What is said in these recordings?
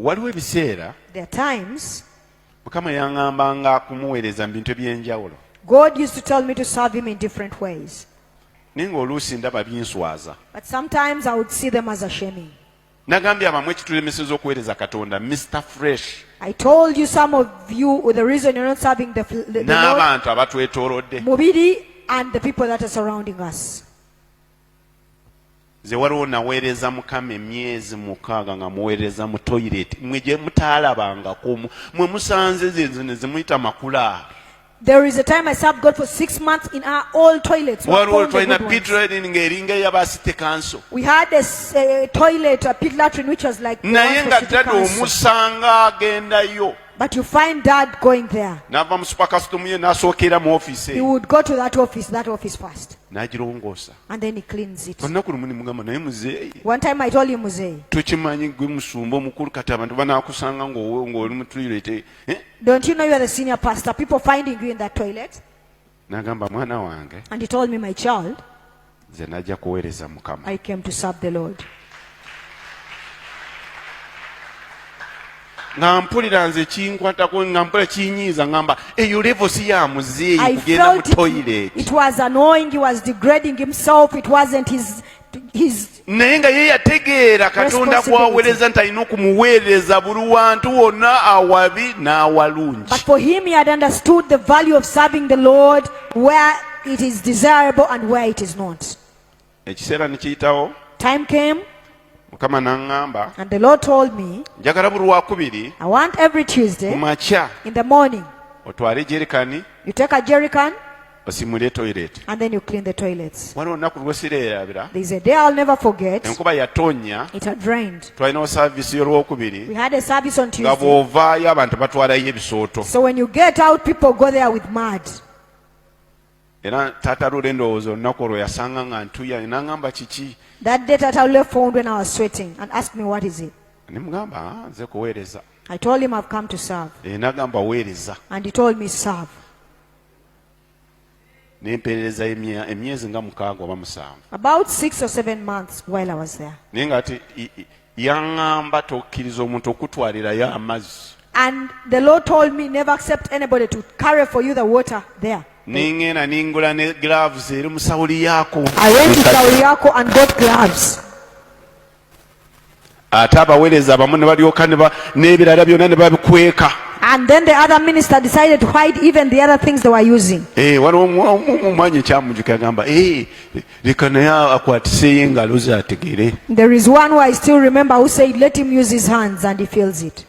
Waliwo ebiseera There are times Mukama yaŋŋambanga kumuweereza mu bintu eby'enjawulo. God used to tell me to serve him in different ways. Naye ng'oluusi ndaba binswaza. But sometimes I would see them as a shaming. Nagambye abamu ekitulemeseza okuweereza Katonda, Mr. Fresh. I told you, some of you, the reason you're not serving the Lord, N'abantu abatwetoolodde. Mubiri and the people that are surrounding us. Nze waliwo naweereza Mukama emyezi 6 nga muweereza mu toilet, mwe gye mutaalabangako, mwe musanze ze ne zimuyita makula. There is a time I served God for 6 months in our old toilets. We Waliwo found the twalina good ones. pit latrine ng'eringa ey'aba city council. We had a toilet, a pit latrine, which was like the Naye ones for nga city dada council. omusanga agendayo. But you find Dad going there. N'ava mu super custom ye n'asookera mu ofiisi He eyo. would go to that office first, N'agirongoosa. and then he cleans it. Olunaku lumu ne mugamba, naye muzeeyi, One time I told him, "Muzee, tukimanyi gwe musumba omukulu, kati abantu banaakusanga ng'oli mu toilet, eh? Don't you know you are the senior pastor? People finding you in that toilet." N'agamba, mwana wange, And he told me, "My child, nze najja kuweereza Mukama. I came to serve the Lord." Nga mpulira nze kinkwatako, nga mpulira kinyiiza, ngamba eyo level si ya muzeeyi I kugenda mu felt it, toilet. It was annoying. He was degrading himself. It wasn't his Naye nga ye yategeera Katonda responsibility. gw'aweereza nti alina okumuweereza buli wantu wonna awabi n'awalungi. But for him, he had understood the value of serving the Lord where it is desirable and where it is not. Ekiseera ne kiyitawo. Time came, Mukama n'aŋŋamba, and the Lord told me, njagala buli lwakubiri "I want every ku Tuesday makya in the morning, otwale jerikani you take a jerrycan osimule toilet. And then you clean the toilets." Waliwo olunaku lwesireerabira. There's a day I'll never forget. Enkuba yatonnya. It had rained. Twalinawo service y'olwokubiri. We had a service on Nga Tuesday. bw'ovaayo abantu batwalayo ebisooto. So when you get out, people go there with mud. Era taata Lule ndowooza olunaku olwo yasanga nga ntuya n'aŋŋamba, kiki? That day, Tata Lule phoned when I was sweating and asked me, "What is it?" Ne mugamba, "Ah, nze kuweereza." I told him, "I've come to serve." Eh, n'agamba, weereza. And he told me, "Serve." Ne mpeereza emyezi nga 6 oba 7. About 6 or 7 months while I was there. Naye nga ati yaŋŋamba tokkiriza omuntu okutwalirayo amazzi. And the Lord told me, "Never accept anybody to carry for you the water there." Neŋŋenda ningula ne gloves eri mu Sawuli yaako. I went to Sauriako and got gloves. Ate abaweereza abamu ne balyoka ne n'ebirala byonna ne babikweka. And then the other minister decided to hide even the other things they were using. Eh, waliwo omwanya ekyamujjuka yagamba, "Eh, leka naye akwatiseeyo engalo ze ategere." There is one who I still remember who said, "Let him use his hands and he feels it."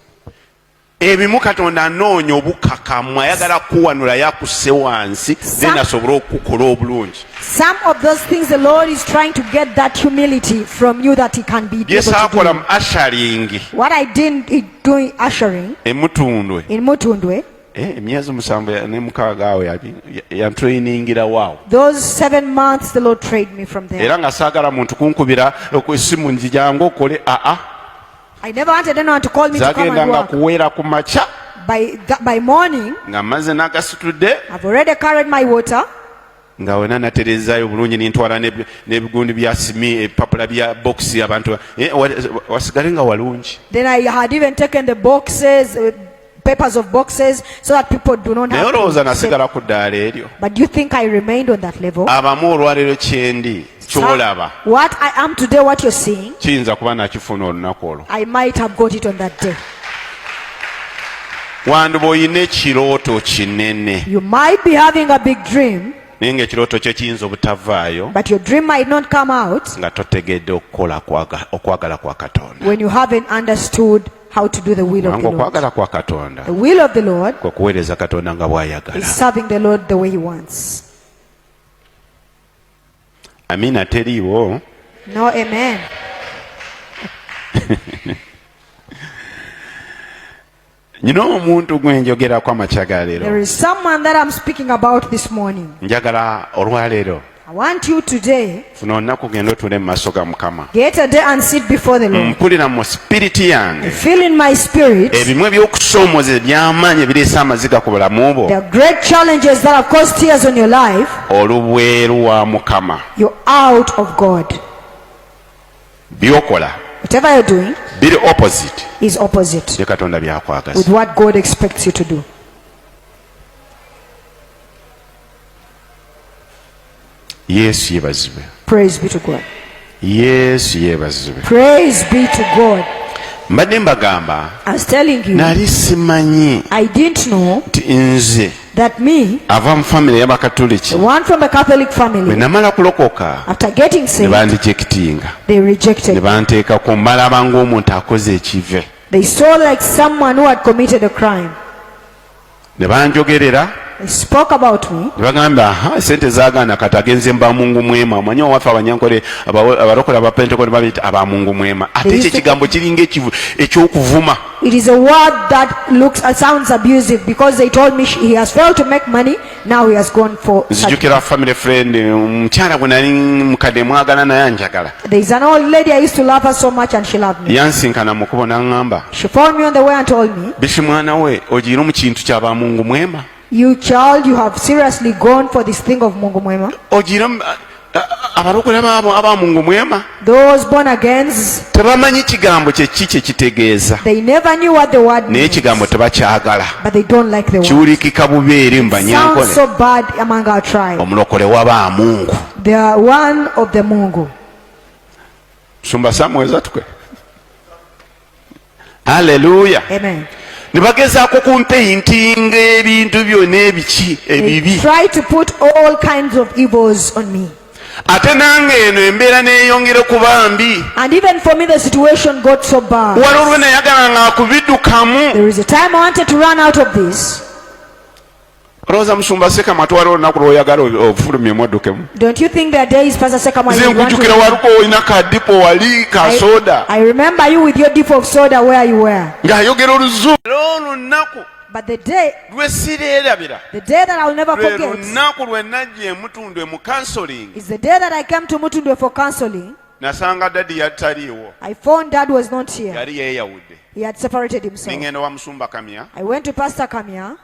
Ebimu Katonda anoonya obukakamu, ayagala kuwanula akusse wansi, then asobole okukola obulungi. Some of those things the Lord is trying to get that humility from you that he can be able Bye to saakola do. Mu ushering What I didn't doing ushering e Mutundwe, in Mutundwe, Eh, emyezi 7 ne 6 awo yantrainingira waawo. Those 7 months the Lord trained me from there. Era nga saagala muntu kunkubira essimu nzijangu okole aa. I never wanted anyone to call me to come and Zagendanga work. Kuweera ku makya. By morning, Nga maze n'agasitudde. I've already carried my water. Nga wena naterezaayo bulungi nintwala n'ebigundi bya simi ebipapula bya bokisi abantu eh, wasigale nga walungi. Then I had even taken the boxes, papers of boxes, so that people do not Naye have olowooza to. Nasigala ku ddaala eryo? But do you think I remained on that level? Abamu olwaleero kyendi kyolaba What I am today, what you're seeing, kiyinza kuba nakifuna olunaku olwo. I might have got it on that day. Wandiba oyina ekirooto kinene, You might be having a big dream, naye ng'ekirooto kyo kiyinza obutavaayo but your dream might not come out nga totegedde okukola okwagala kwa Katonda. When you haven't understood how to do the will of Kubanga the Lord. okwagala kwa Katonda The will of the Lord kwe kuweereza Katonda nga bw'ayagala. Is serving the Lord the way He wants. Amiina teriiwo. No, amen. Nyina omuntu gwe njogerako amakya ga There leero. Is someone that I'm speaking about this morning. Njagala olwaleero I want you today, funa olunaku genda otuule mu maaso ga Mukama. Get a day and sit before the Lord. Mpulira mu spirit yange Feel in my spirit ebimu ebyokusoomoza eby'amaanyi ebireese amaziga ku bulamu bwo the great challenges that have caused tears on your life. Olubweru wa Mukama. You're out of God. Byokola What Whatever you're doing biri opposite is opposite ne Katonda by'akwagaza. with what God expects you to do. Yesu yebazibwe. Praise be to God. Yesu yebazibwe. Praise be to God. Mbadde mbagamba I was telling you, nali simanyi I didn't know nti nze that me, ava mu famire y'Abakatoliki the one from a Catholic bwe family, namala kulokoka after getting ne saved, bandijectinga they ne rejected. banteekako mbalaba ng'omuntu akoze ekive They saw like someone who had committed a crime. Ne banjogerera They spoke about me. Ne bagamba aha sente zaagaana kati agenze mbamungu mwema omanyi owaffe abanyankole abalokole abapentekote babiyita abamungu mwema ate ekyo ekigambo kiringa eky'okuvuma. It is a word that looks sounds abusive because they told me he has failed to make money. Now he has gone for such. Nzijukira family friend omukyala gwe nali mukadde mwagala naye anjagala. There is an old lady I used to love her so much, and she loved me. Yansinkana mu kkubo n'aŋŋamba She found me on the way and told me, bishi mwana we ogiire mu kintu kya bamungu mwema. "You child, you have seriously gone for this thing of Mungu Mwema. Ogiire abalokole baabo abamungu mwema Those born agains, tebamanyi kigambo kye ki kye kitegeeza they never knew what the word naye means, ekigambo tebakyagala but they don't like the word. Kiwulikika bubeere mu Sounds banyankole so bad among our tribe. Omulokole w'abamungu. They are one of the Mungu." Sumba samuweza tukwe haleluya. Amen. Ne bagezaako kumpeyintinga ebintu byonna ebiki They ebibi try to put all kinds of evils on me. Ate nange eno embeera neeyongera kuba mbi. And even for me, the situation got so bad. Waliwo lwe nayagala nga akubiddukamu. There is a time I wanted to run out of this. Olowooza musumba Sekama twala olunaku lw'oyagala ofulumyemu oddukemu? Don't you think there are days, Pastor Sekama, Nze you want nkujjukira to waluko olina kadipo wali ka soda I remember you with your dip of soda where you were. Ng'ayogera oluzungu era olunaku But the day, lwe sireerabira the day that I'll never lwe forget lunaku lwe najja emutundwe mu counseling. is the day that I came to Mutundwe for counseling. Nasanga daddy yataliiwo. I found Dad was not here. Yali yeeyawudde. He had separated himself. Ningenda wa musumba Kamya I went to Pastor Kamya.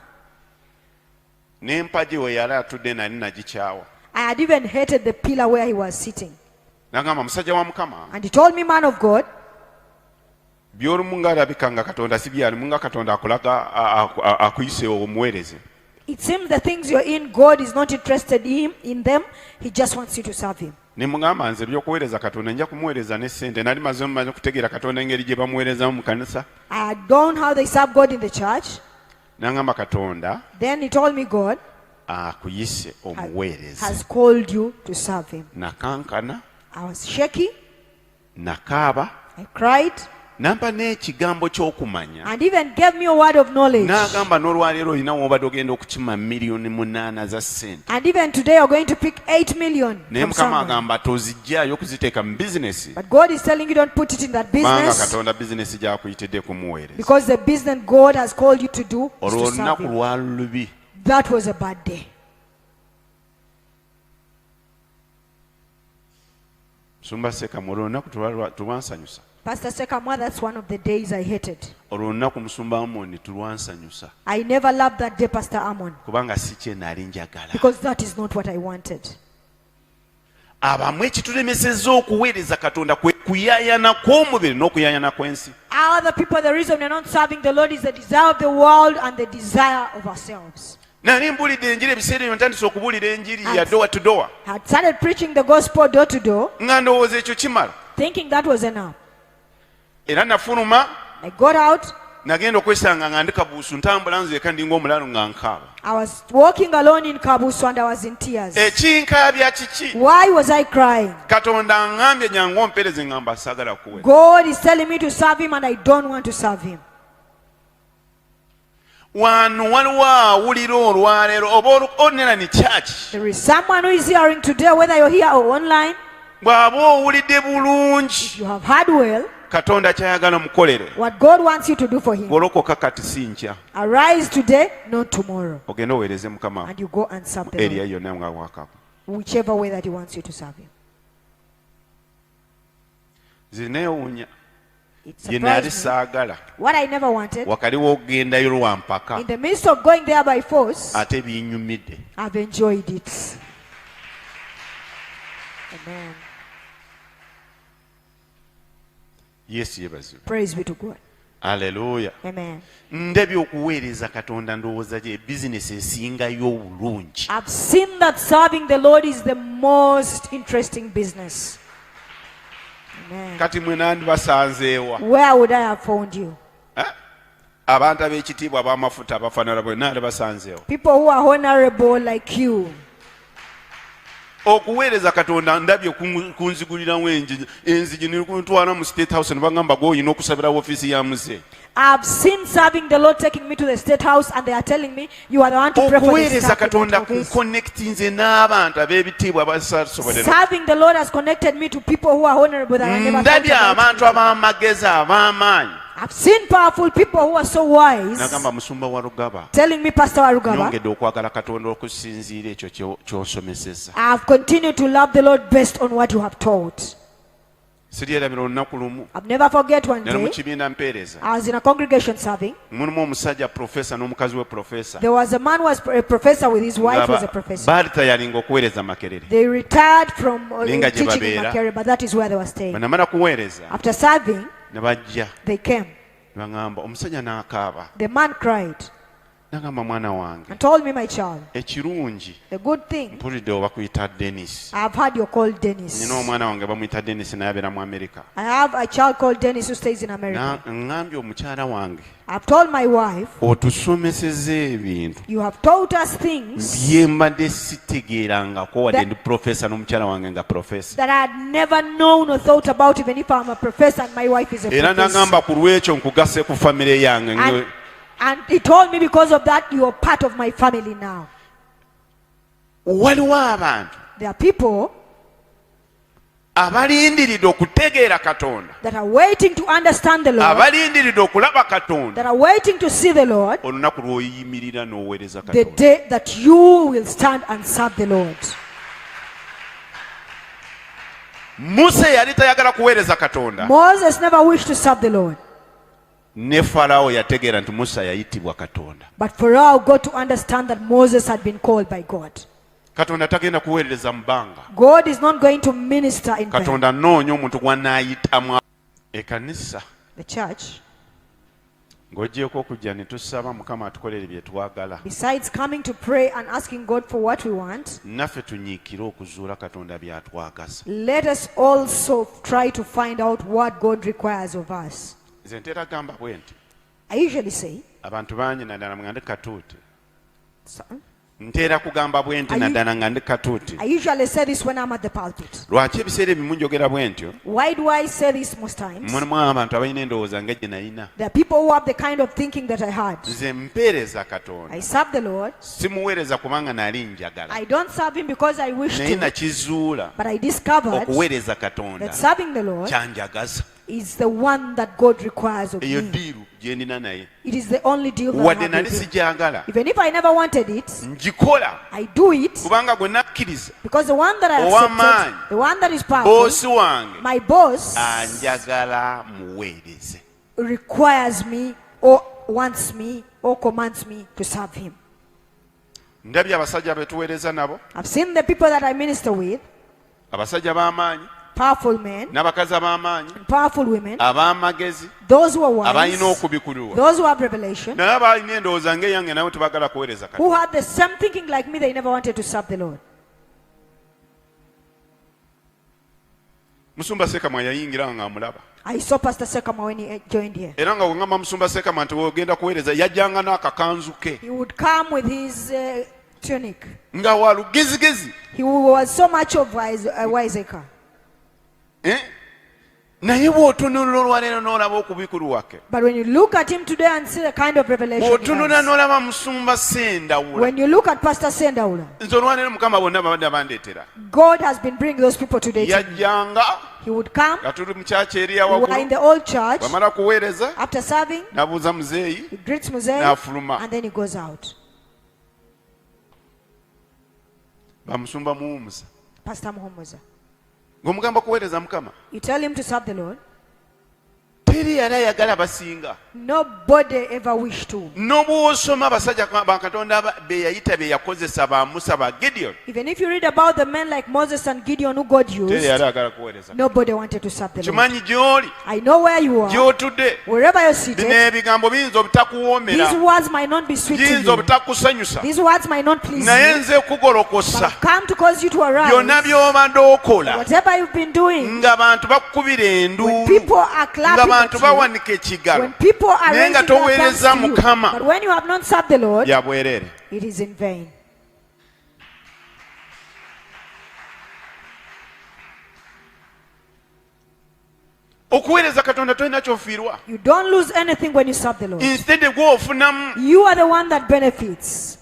N'empagi we yali atudde nali nagikyawa. I had even hated the pillar where he was sitting. Nagamba musajja wa Mukama And he told me, "Man of God, by'olumu ng'alabika nga Katonda si byalimu nga Katonda akulaga akuyise omuweereze. It seems the things you're in, God is not interested in them. He just wants you to serve him." Ne mugamba nze ebyokuweereza Katonda nja kumuweereza ne ssente nali maze maze okutegeera Katonda engeri gye bamuweerezamu mu kanisa. I had known how they serve God in the church. N'angamba Katonda Then he told me, "God akuyise omuweereze. has called you to serve him." Nakankana. I was shaky. Nakaaba. I cried. Nampa n'ekigambo ky'okumanya. And even gave me a word of knowledge. N'agamba n'olwaleero olina w'obadde ogenda okukima miliyoni 8 za ssente. And even today you're going to pick 8 million Naye from Mukama someone. agamba tozijjaayo okuziteeka mu bizinesi But God is telling you don't put it in that kubanga business Katonda bizinesi gy'akuyitidde kumuweereza. Because the business God has called you to do is Olwo to serve olunaku him. lwa lubi. That was a bad day. Sumba Sekamu olwo olunaku tulwansanyusa. Pastor Sekamwa, that's one of the days I hated. Olwo olunaku musumba Amoni tulwansanyusa I never loved that day, Pastor Amon, kubanga si kye nali njagala. Because that is not what I wanted. Abamu ekitulemesezza okuweereza Katonda kwe kuyaayana kw'omubiri n'okuyaayana kw'ensi. Other people, the reason we're not serving the Lord is the desire of the world and the desire of ourselves. Nali mbulidde enjiri ebiseera ebyo ntandise okubuulira enjiri ya door to door I had started preaching the gospel door to door, nga ndowooza ekyo kimala. Thinking that was enough. Era nafuluma I got out. Nagenda okwesanga nga ndi Kabuusu ntambula nzeka ndinga omulalu nga nkaaba. I was walking alone in Kabusu and I was in tears. Ekinkaabya kiki? Why was I crying? Katonda aŋŋambye nyangu ompeereze ŋŋamba saagala kuweereza. God is telling me to serve him and I don't want to serve him. Wano waliwo awulira olwaleero oba online church There is someone who is hearing today, whether you're here or online, bw'aba owulidde bulungi you have heard well Katonda kyayagala mukolere what God wants you to do for him. Golokoka kati si nkya. Arise today, not tomorrow. Ogende oweereze Mukama And you go and serve the area Lord, yonna nga wakako. Whichever way that he wants you to serve him. Nze neewuunya It gye nali surprised me. saagala What I never wanted, wakaliwo okugendayo lwa mpaka in the midst of going there by force, ate binyumidde. I've enjoyed it. Amen. Yesu yebazibwe. Praise be to God. Aleluya. Amen. Ndabye okuweereza Katonda ndowooza gye bizinesi esingayo obulungi. I've seen that serving the Lord is the most interesting business. Amen. Kati mwe nandibasanzeewa? Where would I have found you? Eh? Abantu ab'ekitiibwa ab'amafuta abafaanana bwe nandibasanzeewa? People who are honorable like you. Okuweereza Katonda ndabye kunzigulirawo enzigi nikuntwala mu State House ne bagamba gw'olina okusabira woofiisi ya muzeeyi. I've seen serving the Lord taking me to the State House, and they are telling me you are the one to pray for the Okuweereza staff in that Katonda office. kunconnectinze n'abantu ab'ebitiibwa abasasobolera. Serving the Lord has connected me to people who are honorable that I never thought Ndabye about. abantu ab'amagezi ab'amaanyi. I've seen powerful people who are so wise Nagamba musumba wa Rugaba, telling me, Pastor Warugaba, nyongedde okwagala Katonda okusinziira ekyo ky'osomesezza. I've continued to love the Lord based on what you have taught. Siryerabira olunaku lumu I've never forget one nali mu day kibiina mpeereza. I was in a congregation serving. Mulimu omusajja profesa n'omukazi we profesa. There was a man who was a professor with his wife who was a professor. Baali tayalinga okuweereza Makerere. They retired from Naye nga gye teaching in babeera. Makerere, but that is where they were staying. Bwe namala kuweereza After serving, ne bajja they came. ne baŋŋamba omusajja n'akaaba. The man cried Nagamba mwana wange and told me, my child, ekirungi the good thing, mpulidde oba bakuyita Denis. I've heard you're called Dennis. Nina omwana wange bamuyita Denis naye abeera mu Amerika. I have a child called Dennis who stays in America. Ŋŋambye omukyala wange I've told my wife, otusomeseza ebintu you have taught us things bye mbadde sitegeerangako wadde ndi profesa n'omukyala wange nga profesa. that I had never known or thought about, even if I'm a professor and my wife is a Era professor. nagamba ku lw'ekyo nkugase ku famire yange. And he told me, because of that, you are part of my family now. Waliwo abantu There are people abalindiridde okutegeera Katonda, that are waiting to understand the Lord, abalindiridde okulaba Katonda that are waiting to see the Lord, olunaku lw'oyimirira n'oweereza the Katonda. day that you will stand and serve the Lord. Musa yali tayagala kuweereza Katonda. Moses never wished to serve the Lord. Ne Falaawo yategeera nti Musa yayitibwa Katonda. But Pharaoh got to understand that Moses had been called by God. Katonda tagenda kuweerereza mu bbanga. God is not going to minister in vain. Katonda anoonya omuntu gw'anaayitamu ekanisa. The church, Ng'ogyeko okujja ne tusaba Mukama atukolere bye twagala, besides coming to pray and asking God for what we want, naffe tunyiikire okuzuula Katonda by'atwagaza. let us also try to find out what God requires of us. Nze ntera gamba bwe nti I usually say, abantu bangi naddala nga ndi Katuuti. So- Nteera kugamba bwe nti naddala nga ndi Katuuti. I usually say this when I'm at the pulpit. Lwaki ebiseera ebimu njogera bwe ntyo? Why do I say this most times? Mulimu abantu abalina endowooza nga gye nalina. There are people who have the kind of thinking that I had. Nze mpeereza Katonda. I serve the Lord. Simuweereza kubanga nali njagala. I don't serve Him because I wish Naye to, nakizuula but I discovered okuweereza Katonda that serving the Lord kyanjagaza. is the one that God requires of Eyo me. ddiiru gye ndina naye. It is the only deal that I Wadde have nali with him. sigyagala Even if I never wanted it, ngikola I do it kubanga gwe nakkiriza because the one that I Ow'amaanyi, accepted, the one that is powerful, boosi wange my boss anjagala muweereze. requires me or wants me or commands me to serve him. Ndabye abasajja be tuweereza nabo, I've seen the people that I minister with, abasajja b'amaanyi powerful men n'abakazi ab'amaanyi and powerful women, ab'amagezi those who are abalina wise, okubikulirwa those who have revelation, naye abalina endowooza ng'eyange nawe tebagala kuweereza Katonda. who had the same thinking like me, they never wanted to serve the Lord. Musumba Sekamwa yayingira nga amulaba. I saw Pastor Sekama when he joined here. Era nga bwengamba musumba Sekama nti ogenda kuweereza yajjanga n'akakanzu ke He would come with his tunic. Nga wa lugezigezi. He was so much of a wiseacre. Eh? Naye bw'otunula olwaleero n'olaba okubikulwa kwe, But when you look at him today and see the kind of revelation he bw'otunula has, n'olaba musumba Sendawula, when you look at Pastor Sendaula, nze olwaleero Mukama bonna babadde bandeetera. God has been bringing those people today to me. Yajjanga He would come. nga tuli mu kyaki eri We were in awaggulu the old church. bwamala kuweereza After serving, n'abuuza muzeeyi he greets Muzei N'afuluma. and then he goes out. Bamusumba muwumuza Pastor Muhumuza. ng'omugamba kuweereza Mukama You tell him to serve the Lord. Teri yali ayagala basinga. Nobody ever wished to. N'obwosoma abasajja ba Katonda be yayita be yakozesa ba Musa ba Gideon. Even if you read about the men like Moses and Gideon who God Teri used, yali ayagala kuweereza. Nobody wanted to serve the Lord. Kimanyi gy'oli, I know where you are, gy'otudde. Wherever you're Bino seated. ebigambo biyinza obutakuwoomera, These words might not be sweet to biyinza you. obutakusanyusa, These words might not please naye you. nze kugolokosa. But I've come to cause you to Byonna arise. by'obadde okola Whatever you've been doing, ng'abantu bakukubira when enduulu, people are clapping ng'abantu at you, bawanika ekigalo, when people are naye nga raising their thumbs toweereza to you, Mukama, but when you have not served the Lord, bya bwereere. It is in vain. Okuweereza Katonda tolina kyofiirwa. You don't lose anything when you serve the Lord. Instead gwe ofunamu. You are the one that benefits.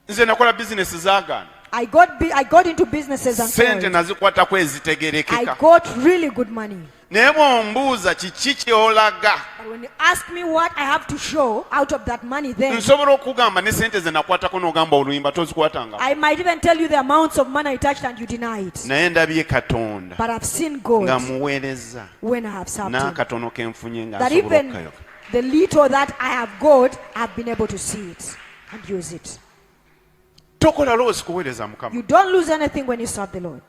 Nze nakola bizinesi zaagaana. I got into businesses and Sente failed. nazikwatako I ezitegerekeka. Got really good money. Naye bw'ombuuza kiki ky'olaga, But when you ask me what I have to show out of that money, then nsobola okugamba ne sente ze nakwatako n'ogamba oluyimba tozikwatanga. I might even tell you the amounts of money I touched and you deny it. Naye ndabye Katonda But I've seen God nga muweereza when I have served Him. N'akatono ke nfunye nga That nsobola even okukayoka. The little that I have got, I've been able to see it and use it. Tokola loss kuweereza Mukama. You don't lose anything when you serve the Lord.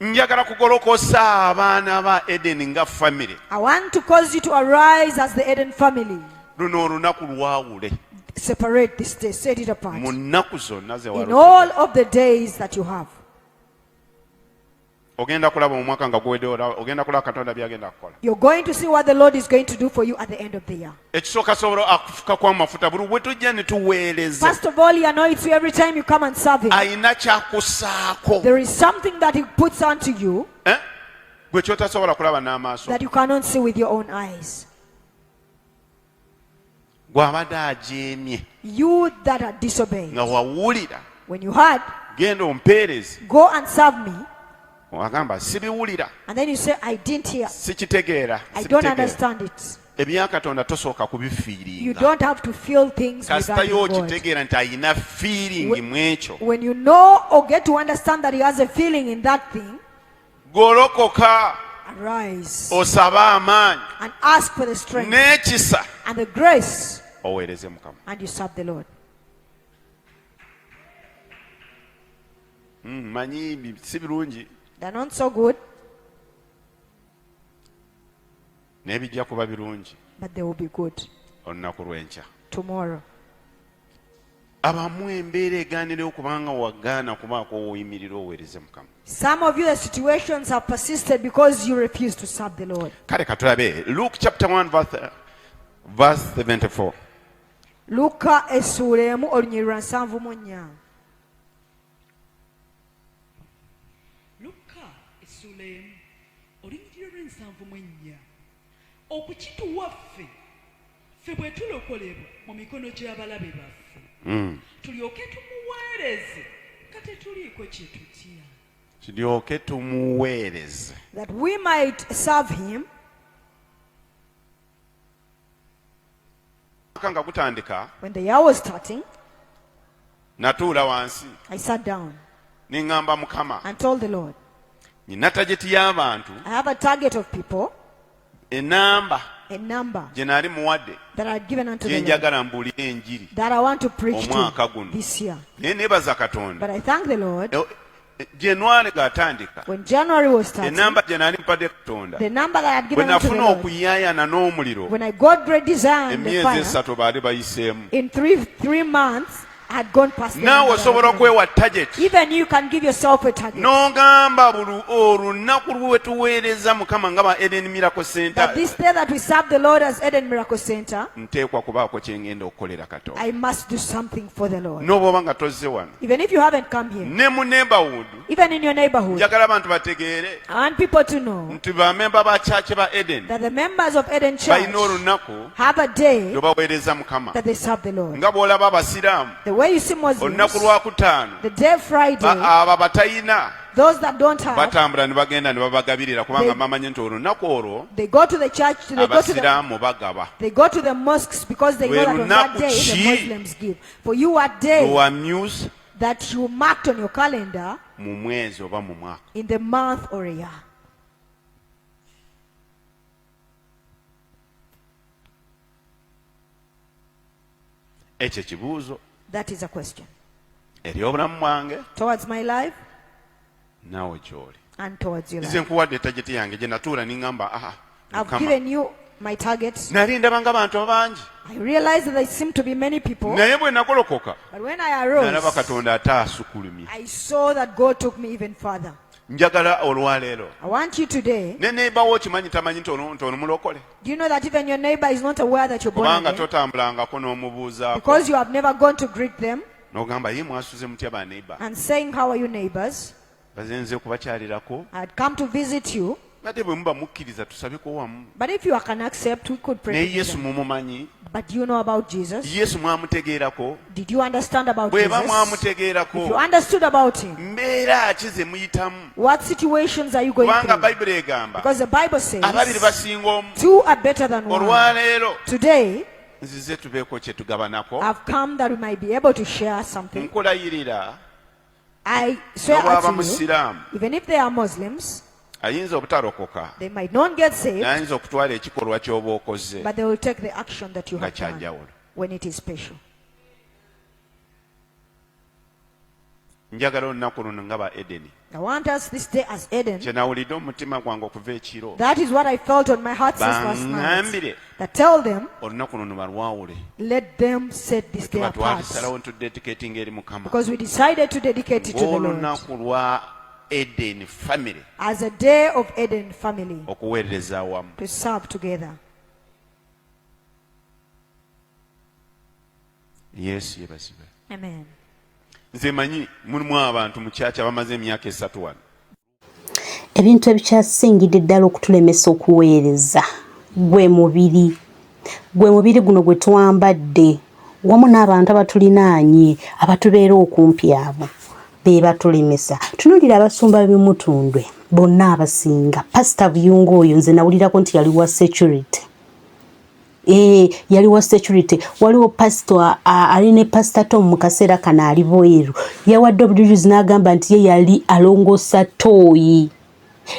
Njagala kugolokosa abaana ba Eden nga family. I want to cause you to arise as the Eden family. Luno olunaku lwawule Separate this day, set it apart. Mu nnaku zonna ze In walokoka. All of the days that you have. Ogenda kulaba omwaka nga guwedde ogenda kulaba Katonda byagenda kukola. You're going to see what the Lord is going to do for you at the end of the year. Ekisooka sobola akufukako amafuta buli bwe tujja ne tuweereza. First of all, He anoints you every time you come and serve Him. Ayina kyakusaako. There is something that He puts onto you Eh? Gwe kyotasobola kulaba n'amaaso. That you cannot see with your own eyes. Gw'abadde ajeemye You that are disobeyed. Nga wawulira When you heard, genda ompeereze "Go and serve me," wagamba sibiwulira and then you say, "I didn't hear. Sikitegeera I don't sibitegeera." Understand it." Ebya Katonda tosooka You kubifiiringa. Don't have to feel things Kasita regarding God. okitegeera nti ayina feeling mu ekyo When you know or get to understand that He has a feeling in that thing, golokoka arise osabe amaanyi and ask for the strength n'ekisa and the grace, oweereze Mukama. And you serve the Lord. Manyi si birungi They're not so good, naye bijja kuba birungi but they will be good olunaku lw'enkya. Tomorrow. Abamu embeera egaanirewo kubanga wagaana kubaako woyimirira oweereze Mukama. Some of you, the situations have persisted because you refuse to serve the Lord. Kale katulabe Luke chapter 1 verse 74. Luka essuula emu olunyiriri lwa nsanvu mu nnya. Lukka essuula emu olunyiriri lw'ensanvu mu ennya okukituwa ffe ffe bwe tulokolebwa mu mikono gy'abalabe baffe tulyoke tumuweereze nga tetuliiko kye tutya. Tulyoke tumuweereze. That we might serve Him. Mwaka nga gutandika When the year was starting, natuula wansi I sat down ne ŋŋamba Mukama and told the Lord, nina target y'abantu I have a target of people, enamba a number gye naali muwadde that I had given unto gye the Lord njagala mbuulire enjiri that I want to preach omwaka to guno. This year. Naye neebaza Katonda. But I thank the Lord. January ng'atandika When January was starting, enamba gye nali mpadde Katonda the number that I had bwe given unto the nafuna Lord, okuyaayana n'omuliro when I got great desire and the emyezi fire, esatu baali bayiseemu. In three months, I had gone past the Naawe number that I osobola had given. okwewa target Even you can give yourself a target. N'ogamba buli olunaku lwe tuweereza Mukama nga ba Eden Miracle Center That this day that we serve the Lord as Eden Miracle Center, nteekwa kubaako kye ngenda okukolera Katonda. I must do something for the Lord. N'obwoba nga tozze wano Even if you haven't come here, ne mu neighborhood even in your neighborhood, njagala abantu bategeere I want people to know nti bamemba ba church ba Eden that the members of Eden Church balina olunaku have a day lwe baweereza Mukama that they serve the Lord. Nga bw'olaba abasiraamu The way you see Muslims, olunaku lwakutaano the day Friday, abo abatayina those that don't have, batambula ne bagenda ne babagabirira kubanga bamanyi nti olunaku olwo they go to the church, abasiraamu bagaba. They go to the mosques because they know that on that Lwe day lunaku the ki Muslims give. For you, what day lwamyusa that you marked on your calendar mu mwezi oba mu mwaka in the month or a year. Ekyo kibuuzo. That is a question. Eri obulamu bwange. Towards my life. Naawe ky'oli. And towards your Nze life. nkuwadde target yange gye natuula ne ŋŋamba aha. I've Mukama. given you my target. Nali ndaba ng'abantu bangi. I realized that there seem to be many people. Naye bwe nagolokoka. But when I arose, Nalaba Katonda ate asukulumye. I saw that God took me even further. Njagala olwaleero. I want you today. Ne neighbor wo okimanyi tamanyi nti ono nti ono mulokole. Do you know that even your neighbor is not aware that you're born Kubanga again? totambulangako n'omubuuzaako. Because you have never gone to greet them N'ogamba ye mwasuze mutya ba neighbor. and saying, How are you, neighbors? Baze nze okubakyalirako. I'd come to visit you. Ate bwe muba mukkiriza tusabeko wamu. But if you can accept, we could pray. Naye Yesu together. mumumanyi. But do you know about Jesus? Yesu mwamutegeerako. Did you understand about Bw'eba Jesus? If you mwamutegeerako. understood about him, Mbeera ki ze muyitamu? what situations are you going Kubanga through? Bayibuli egamba Because the Bible says ababiri basinga omu. two are better than one. Olwaleero Today, nzize tubeeko kye tugabanako. I've come that we might be able to share something. Nkulayirira I swear n'obwaba unto you, musiraamu even if they are Muslims, ayinza obutarokoka they might not get saved, naye ayinza okutwala ekikolwa ky'oba okoze but they will take the action that you nga have done kyanjawulo. when it is special. Njagala olunaku luno nga ba Edeni. I want us this day as Eden. Kye nawulidde omutima gwange okuva ekiro. That is what I felt on my heart since last night. Baŋŋambire That tell them, olunaku luno balwawule. let them set this day Tuba apart. twatusalawo ntudediketinga eri Mukama. Because we decided to dedicate it to the Lord Ng'olunaku lwa Eden family as a day of Eden family okuweereza awamu. to serve together. Yesu yeebazibwe. Amen. Nze manyi mulimu abantu mu kyaki abamaze emyaka esatu wano. Ebintu ebikyasingidde ddala okutulemesa okuweereza gwe mubiri. Gwe mubiri guno gwe twambadde wamu n'abantu abatulinaanye abatubeera okumpi abo be batulemesa. Tunuulira abasumba b'e Mutundwe bonna abasinga. Pasita Buyungo oyo nze nawulirako nti yali wa security. Ee, yali wa security. Waliwo pastor ali ne Pastor Tom mu kaseera kano ali bweru. Yawadde obujulizi n'agamba nti ye yali alongoosa ttooyi.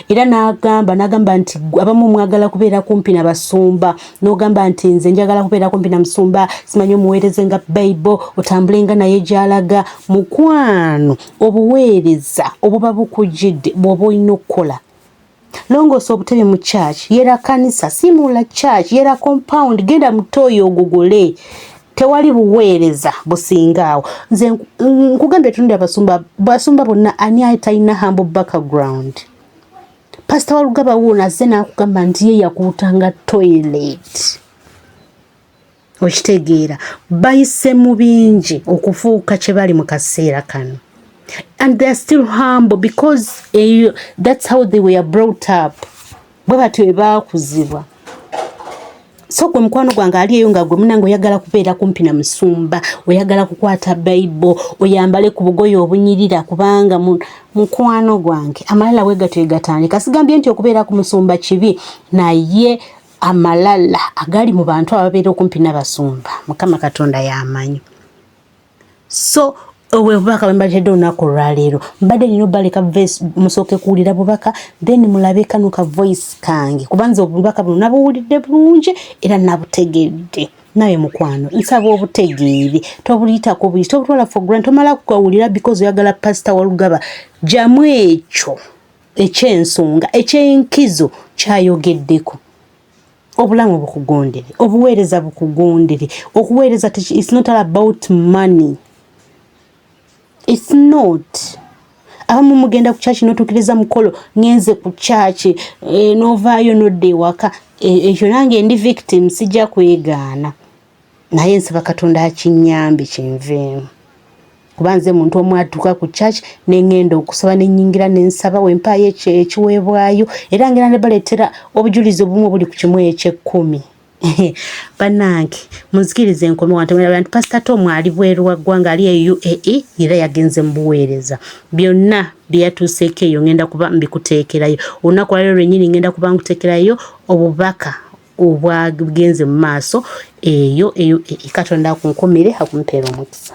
Era n'agamba n'agamba nti abamu mwagala kubeera kumpi na basumba n'ogamba nti nze njagala kubeera kumpi na musumba simanyi omuweereze nga Bible otambule nga naye gy'alaga. Mukwano obuweereza obuba bukujjidde bw'oba olina okukola. Longoosa obutebe mu church, yera kanisa, simuula church, yera compound, genda mu ttooyi ogugule. Tewali buweereza businga awo. Nze nkugambye tunde abasumba, basumba bonna ani atalina humble background? Pastor Walugaba wuuno azze n'akugamba nti ye yakuutanga toilet. Okitegeera, bayise mu bingi okufuuka kye bali mu kaseera kano. And they are still humble because that's how they were brought up. Bwe batyo bwe baakuzibwa. So gwe mukwano gwange ali eyo nga gwe munange oyagala kubeera kumpi na musumba, oyagala kukwata Bible, oyambale ku bugoye obunyirira kubanga mukwano gwange amalala bwe gatyo gatandika. Sigambye nti okubeera ku musumba kibi, naye amalala agali mu bantu ababeera okumpi n'abasumba Mukama Katonda y'amanyi. So obwe bubaka bwe mbaletedde olunaku olwaleero, mbadde nina obaleka verse musooke kuwulira bubaka then mulabe kano ka voice kange, kuba nze obubaka buno nabuwulidde bulungi era nabutegedde. Nawe mukwano nsaba obutegeere, tobuyitako buyisi, tobutwala for granted, tomala kukawulira because oyagala Pastor Walugaba. Jamu ekyo eky'ensonga eky'enkizo kyayogeddeko. Obulamu bukugondere, obuweereza bukugondere. Okuweereza it's not all about money, it's not. Abamu mugenda ku church n'otuukiriza mukolo, ngenze ku church n'ovaayo n'odda ewaka. Ekyo nange ndi victim, sijja kwegaana, naye nsaba Katonda akinnyambe kinveemu, kuba nze muntu omu atuuka ku church ne ŋŋenda okusaba ne nnyingira ne nsaba wempaayo ekiweebwayo, era ngenda ne baleetera obujulizi obumu obuli ku kimu eky'ekkumi. Bannange munzikirize enkome wantu nti Pastor Tom ali bweru wa ggwanga, ali e UAE era yagenze mu buweereza. Byonna bye yatuuseeko eyo ngenda kuba mbikuteekerayo olunaku lwaleero lwennyini, ngenda kuba nkuteekerayo obubaka obwagenze mu maaso eyo e UAE. Katonda akunkumire, akumpeera omukisa.